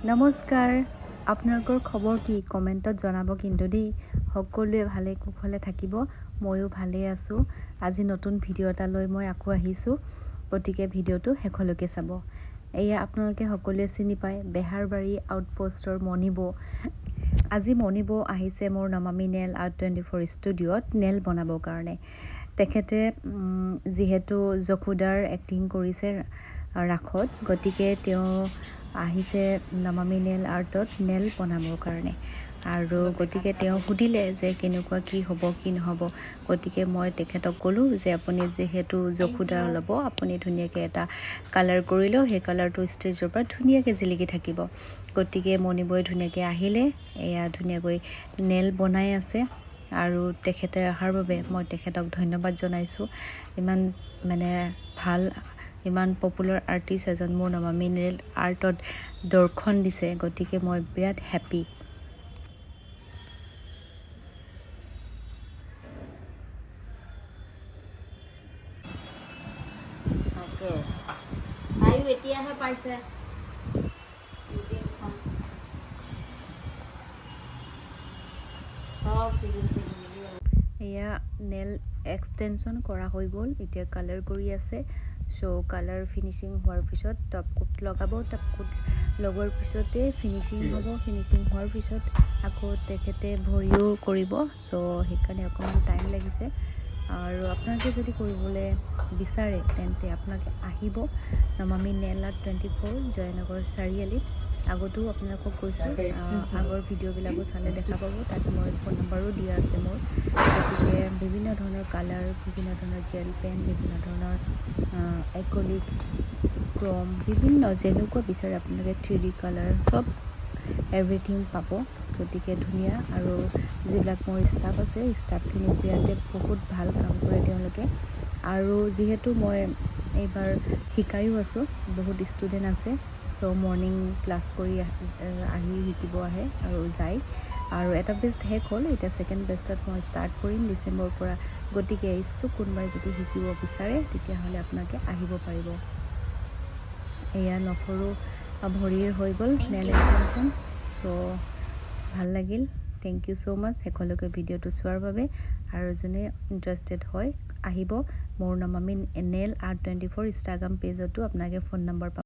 নমস্কাৰ। আপোনালোকৰ খবৰ কি, কমেণ্টত জনাব কিন্তু দেই। সকলোৱে ভালে কুশলে থাকিব, ময়ো ভালেই আছোঁ। আজি নতুন ভিডিঅ' এটা লৈ মই আকৌ আহিছোঁ, গতিকে ভিডিঅ'টো শেষলৈকে চাব। এয়া আপোনালোকে সকলোৱে চিনি পায়, বেহাৰবাৰী আউটপোষ্টৰ মণিবৌ। আজি মণিবৌ আহিছে মোৰ নমামি নেল আৰ্ট 24 ষ্টুডিঅ'ত নেল বনাবৰ কাৰণে। তেখেতে যিহেতু যশোদাৰ এক্টিং কৰিছে ৰাসত, গতিকে তেওঁ আহিছে নমামি নেল আৰ্টত নেল বনাবৰ কাৰণে। আৰু গতিকে তেওঁ সুধিলে যে কেনেকুৱা কি হ'ব, কি নহ'ব। গতিকে মই তেখেতক ক'লোঁ যে আপুনি যিহেতু যশোদাৰ ল'ব, আপুনি ধুনীয়াকৈ এটা কালাৰ কৰি লওক, সেই কালাৰটো ষ্টেজৰ পৰা ধুনীয়াকৈ জিলিকি থাকিব। গতিকে মণিবৌয়ে ধুনীয়াকৈ আহিলে, এয়া ধুনীয়াকৈ নেল বনাই আছে। আৰু তেখেতে অহাৰ বাবে মই তেখেতক ধন্যবাদ জনাইছোঁ। ইমান মানে ভাল, ইমান পপুলাৰ আৰ্টিষ্ট এজন মোৰ নমামি নেল আৰ্টত দৰ্শন দিছে, গতিকে মই বিৰাট হেপ্পী। তাকে, তাইও এতিয়াহে পাইছে ইউটিউবখন। চব চিজিল খেলি মেলি। এয়া নেল এক্সটেনশ্যন কৰা হৈ গ'ল, এতিয়া কালাৰ কৰি আছে। চ' কালাৰ ফিনিচিং হোৱাৰ পিছত টপ কোট লগাব। টপ কোট লগোৱাৰ পিছতে ফিনিচিং হ'ব। ফিনিচিং হোৱাৰ পিছত আকৌ তেখেতে ভৰিও কৰিব। চ' সেইকাৰণে অকণমান টাইম লাগিছে। আৰু আপোনালোকে যদি কৰিবলৈ বিচাৰে, তেন্তে আপোনালোকে আহিব নমামি নেল আৰ্ট 24, জয়নগৰ চাৰিআলিত। আগতেও আপোনালোকক কৈছোঁ, আগৰ ভিডিঅ'বিলাকো চালে দেখা পাব, তাত মই ফোন নম্বৰো দিয়া আছে মোৰ। গতিকে বিভিন্ন ধৰণৰ কালাৰ, বিভিন্ন ধৰণৰ জেল পেন, বিভিন্ন ধৰণৰ এক্ৰিলিক, ক্ৰম, বিভিন্ন যেনেকুৱা বিচাৰে আপোনালোকে, 3D colour, চব এভৰিথিং পাব। গতিকে ধুনীয়া। আৰু যিবিলাক মোৰ ষ্টাফ আছে, ষ্টাফখিনি বিৰাটে বহুত ভাল কাম কৰে তেওঁলোকে। আৰু যিহেতু মই এইবাৰ শিকায়ো আছোঁ, বহুত ষ্টুডেণ্ট আছে। চ' মৰ্ণিং ক্লাছ কৰি আহি শিকিব আহে আৰু যায়। আৰু এটা বেষ্ট শেষ হ'ল, এতিয়া ছেকেণ্ড বেষ্টত মই ষ্টাৰ্ট কৰিম ডিচেম্বৰৰ পৰা। গতিকে ইচ্ছুক কোনোবাই যদি শিকিব বিচাৰে, তেতিয়াহ'লে আপোনালোকে আহিব পাৰিব। এয়া নখৰো ভৰিৰ হৈ গ'ল নেল এক্সটেনশ্যন। চ' ভাল লাগিল। Thank you so মাছ শেষলৈকে ভিডিঅ'টো চোৱাৰ বাবে। আৰু যোনে ইণ্টাৰেষ্টেড হয়, আহিব মোৰ নমামি নেল আৰ্ট 24 ইনষ্টাগ্ৰাম পেজতো আপোনালোকে ফোন নম্বৰ পাব।